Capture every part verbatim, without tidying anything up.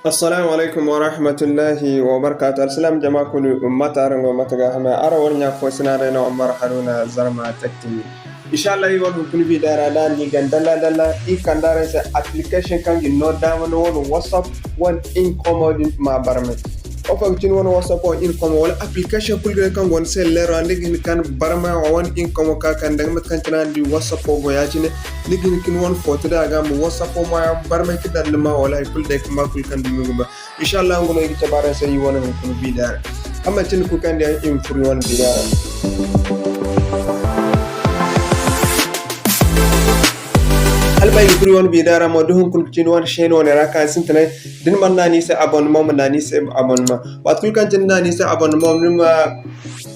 Assalamu alaikum wa rahmatullahi wa barakatuh. Alsilaam jama kulu, mate araŋ go, mate ga hame? Araŋ wane ɲa fo sina day no, Omar Haruna Zarma Tech T V. Inshallah, iri wane hunkuna video ra, da ni gan dalla dalla, iri kande araŋ se application kaŋ ga ni no daama ni wane WhatsApp wane income din ma barmay. Wo fo ga ci ni wane WhatsApp wane income, wala application kulu day kaŋ go ni se lero ra, ni ga hin ka ni barmay wane income ka kande, mate kaŋ cine araŋ di WhatsApp go ya-cine, ni ga hin ka ni wane foto day a ga ma WhatsApp ma barmay ka daŋ ni ma, wala hay kulu day ka ma kulu kaŋ dumi ga ba. Inshallah, nga no i ga cabe araŋ se i wane hunkuna video ra. Amma cine kulu kaŋ day i ma furo i wane video ra. Hala ba i ga furo i wane video ra mo, da hunkuna ga ci ni wane chaîne wane ra ka sintinay, da ni mana naŋ ni se abonnement, ma naŋ ni se abonnement. Waati kulu kaŋ cine ni naŋ ni se abonnement, ni ma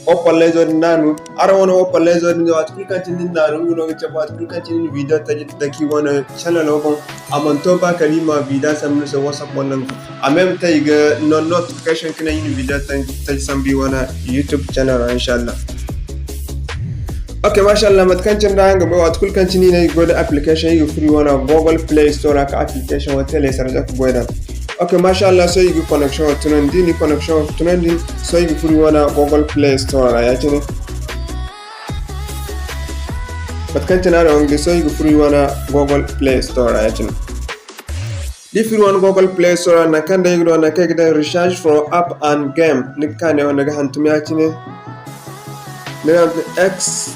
opallezo din naanu. Araŋ wane opallezo din, waati kulu kaŋ cine ni naanu, nga no ga cabe waati kulu kaŋ cine ni video taji dake wane channel wo boŋ. A mana to ba kala i ma video sambu ni se WhatsApp wane no. A même temps i ga no notification ka naŋ i na video taji sambu i wane YouTube channel ra, inshallah. Ok, mashallah, mate kaŋ cine da araŋ ga bay, waati kulu kaŋ cine i ne i ga goy da application, i ga furo i wane Google Play Store ra ka application wo télécharger ka goy da. Ok, mashallah, sohõ i ga connection wo tunandi, ni connection wo tunandi, sohõ i ga furo i wane Google Play Store ra ya-cine. Mate kaŋ cine araŋ ga di, sohõ i ga furo i wane Google Play Store ra ya-cine. Da i furo i wane Google Play Store ra, nangu kaŋ day i ga du, nangu kaŋ i ga daŋ research for app and game, ni ga ka ne wo ni ga hantum ya-cine. Ni ga hantum X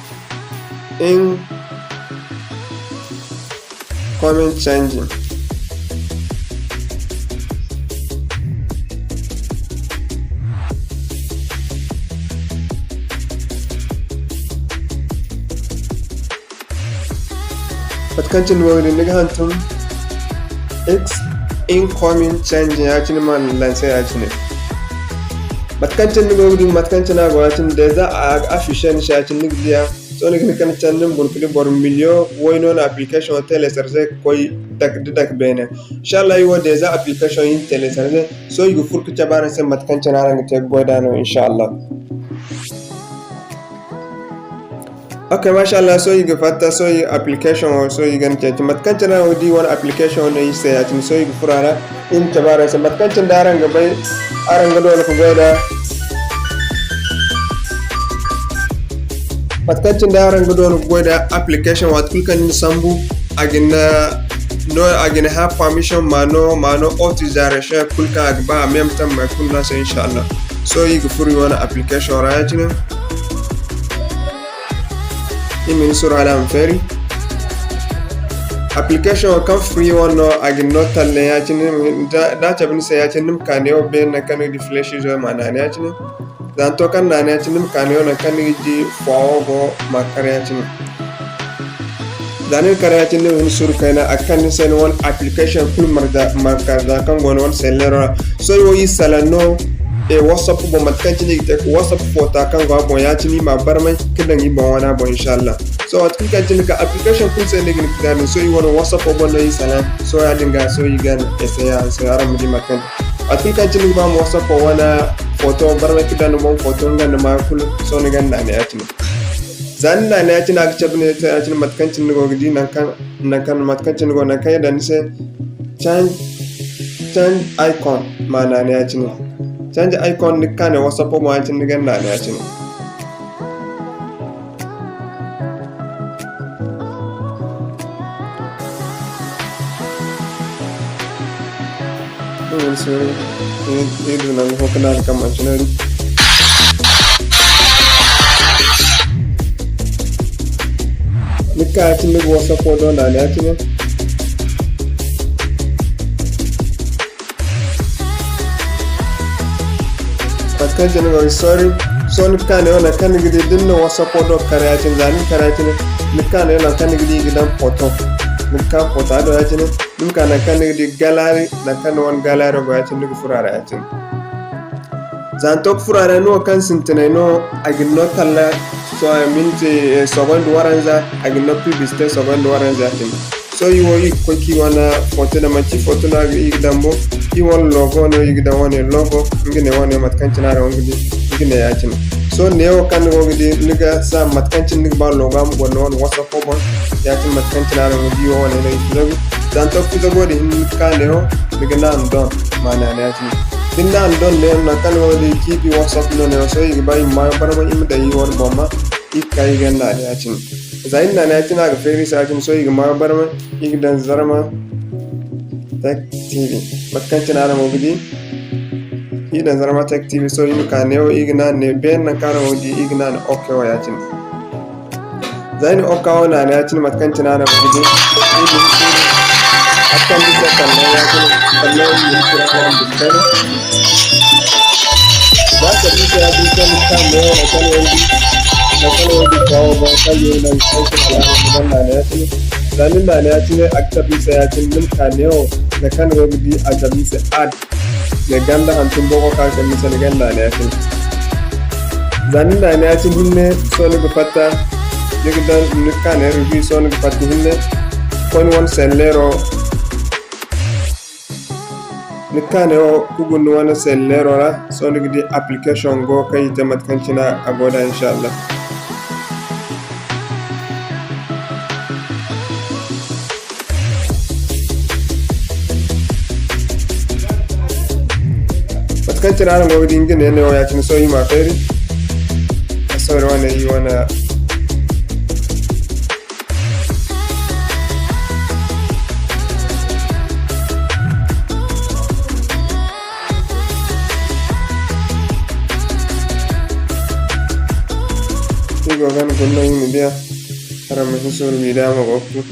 in comment changing. Mate kaŋ cine ni go ga di, ni ga hantum X incoming changing ya-cine, ma lancer ya-cine. Mate kaŋ cine ni go ga di, mate kaŋ cine a go ya-cine, déjà a ga afficher ni se ya-cine, ni ga di a. Sohõ ni ga hin ka ni candi ni boro fili boro million way no na application wo télécharger ga koy dake da dake beene. Inshallah, i wo déjà application i na télécharger. Sohõ i ga furo ka cabe araŋ se mate kaŋ cine araŋ ga te ga goy da no, inshallah. Ok, mashallah, sohõ i ga fatta, sohõ i application wo, sohõ i ga ni ceeci. Mate kaŋ cine araŋ ga di wane application wo no i se ya-cine, sohõ i ga furo a ra. I ma cabe araŋ se mate kaŋ cine da araŋ ga bay, araŋ ga doona ka goy da. Mate kaŋ cine da araŋ ga doona ka goy da application, waati kulu kaŋ ni na sambu, a ga ni no, a ga ni hã permission ma no, ma no autorisation kulu kaŋ a ga ba, a ma yamma tamma kulu no a se, inshallah. Sohõ i ga furo i wane application ra ya-cine. I ma hin suuru hala a ma feeri. Application wo kaŋ free wane no, a ga ni no talle ya-cine. Da, da a cabe ni se ya-cine, ni ma ka neewo beene nangu kaŋ ni ga di flèche izo ma naanu ya-cine. Za ni to kaŋ naanu ya-cine, ni ma ka neewo nangu kaŋ ni ga di fwa wo go ma kar ya-cine. Za ni na kar ya-cine, ni ma hin suuru kayna, a ga kande ni se ni wane application kulu marga, marga za kaŋ go ni wane selleero ra. Sohõ wo iri salaŋ no, e, WhatsApp boŋ, mate kaŋ cine i ga te ka WhatsApp foota kaŋ go a boŋ, ya-cine i ma a barmay ka daŋ i boŋ wana boŋ, inshallah. Sohõ waati kulu kaŋ cine ka application kulu se no i ga ni ga daŋ. Sohõ i wane WhatsApp boŋ no i salaŋ. Sohõ ya-din ga, sohõ i ga essayer a se, araŋ ma di mate kaŋ. Waati kulu kaŋ cine ni ga ba ma WhatsApp wane foto barmay ka daŋ ni boŋ, foto nga nda ma kulu, sohõ ni ga naanu ya-cine. Za ni naanu ya-cine, a ga cabe ni se ya-cine mate kaŋ cine ni go ga di nangu kaŋ, nangu kaŋ, mate kaŋ cine ni go, nangu kaŋ i daŋ ni se change, change icon, ma naanu ya-cine. Change icon, ni ga ka ne WhatsApp boŋ ya-cine, ni ga naanu ya-cine. Iri du nangu fo ka naanu kaŋ manti noodin. Ni ga ka ya-cine, ni ga WhatsApp wo do naanu ya-cine. Mate kaŋ cine ni go ga sorry. Sohõ ni ga ka neewo nangu kaŋ ni ga di da ni na WhatsApp wo do kar ya-cine, za ni na kar ya-cine, ni ga ka neewo nangu kaŋ ni ga di i ga daŋ foto. Ni ga ka foto do ya-cine, ni ma ka nangu kaŋ ni ga di gallery, nangu kaŋ ni wane gallery go ya-cine, ni ga furo a ra ya-cine. Za ni to ka furo a ra, ni wo kaŋ sintinay no, a ga ni no talla, so, minti, eh, seconde waranza, a ga ni no publicité seconde waranza ya-cine. Sohõ iri wo, iri ga koy ka iri wane foto daŋ, manti foto no i ga daŋ bo. Iri wane logo no i ga daŋ, wane logo, nga ne wane mate kaŋ cine araŋ ga di, nga ne ya-cine. Sohõ neewo kaŋ ni go ga di, ni ga sa mate kaŋ cine ni ga ba logo a ma goro ni wane WhatsApp boŋ, ya-cine mate kaŋ cine araŋ ga di wo wane no i ga zagu. Za ni to ga zago din hinne ni ga ka neewo, ni ga naanu don, ma naanu ya-cine. Da ni naanu don ne, nangu kaŋ ni go ga di G B WhatsApp no ne, sohõ i ga ba i ma maayo barmay, i ma daŋ i wane boŋ ma, i ga ka i ga naanu ya-cine. Za iri naanu ya-cine, a ga feeri i se ya-cine, sohõ i ga maayo barmay, i ga daŋ Zarma Tech T V. Mate kaŋ cine araŋ go ga di, i daŋ Zarma Tech T V, sohõ i ma ka neewo, i ga naanu ne, beene nangu kaŋ araŋ go ga di, i ga naanu OK wo ya-cine. Za i na OK wo naanu ya-cine, mate kaŋ cine araŋ go ga di, i ma hin suuru, a ga kande i se kala ya-cine, kala i ma hin suuru a ma hin suuru. Za a kande i se ya-cine, sohõ ni ga ka neewo, nangu kaŋ ni go ga di, nangu kaŋ ni go ga di, kawo boŋ, kaŋ i go ga naŋ, kaŋ i se kala ni ma naanu ya-cine. Za ni naanu ya-cine, a ga cabe ni se ya-cine, ni ma ka neewo, nangu kaŋ ni go ga di, a cabe ni se add. Ne ganda hantum boobo kaŋ a ga cabe ni se ni ganda ne ya-cine. Za ni na ne ya-cine hinne, sohõ ni ga fatta, ni ga daŋ, ni ga ka ne review, sohõ ni ga fatta hinne, koy ni wane selleero, ni ga ka ne wo, ka guna ni wane selleero ra, sohõ ni ga di application go kaŋ i te mate kaŋ cine a go da, inshallah. Mate kaŋ cine araŋ go ga di nga ne, ne wo ya-cine sohõ i ma feeri. Asawari wane, i wane. Iri go ga ni guna no iri ma diya. Araŋ ma si suuru, vidéo ma go ga tu.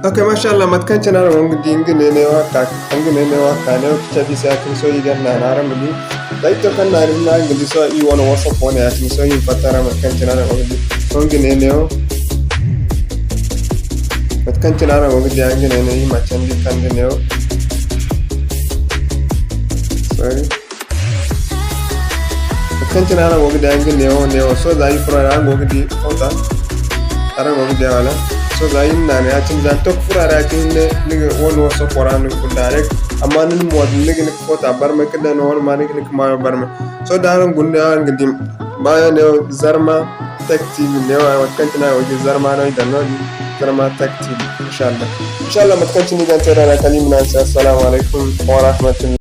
Ok, masha Allah, mate kaŋ cine araŋ go ga di, nga ne, ne wo a ka, nga ne, ne wo a ka, ne wo ga cabe i se ya-cine, sohõ i ga naanu araŋ ma di. Day to kaŋ naanu hinne araŋ ga di, sohõ i wane WhatsApp wane ya-cine, sohõ i ma fatta ra mate kaŋ cine araŋ go ga di. Sohõ nga ne, ne wo. Mate kaŋ cine araŋ go ga di, nga ne, ne, i ma candi kande ne wo. Sorry. Mate kaŋ cine araŋ go ga di, araŋ ga neewo, neewo. Sohõ za iri furo a ra, araŋ go ga di foto. Araŋ go ga di a wala? Sohõ za iri na naanu ya-cine, za ni to ga furo a ra ya-cine, ni ga wane wo sokora, ni ga furo direct. Amma ni na mo, ni ga, ni ga foto barmay ka daŋ no, wane ma ni ga, ni ga maayo barmay. Sohõ da araŋ guna neewo, araŋ ga di maayo neewo, Zarma Tech T V neewo, mate kaŋ cine araŋ go ga di Zarma no i daŋ no-din, Zarma Tech T V, inshallah. Inshallah, mate kaŋ cine i ga te da ra, kala i ma ne araŋ se, assalamu alaykum wa rahmatullah.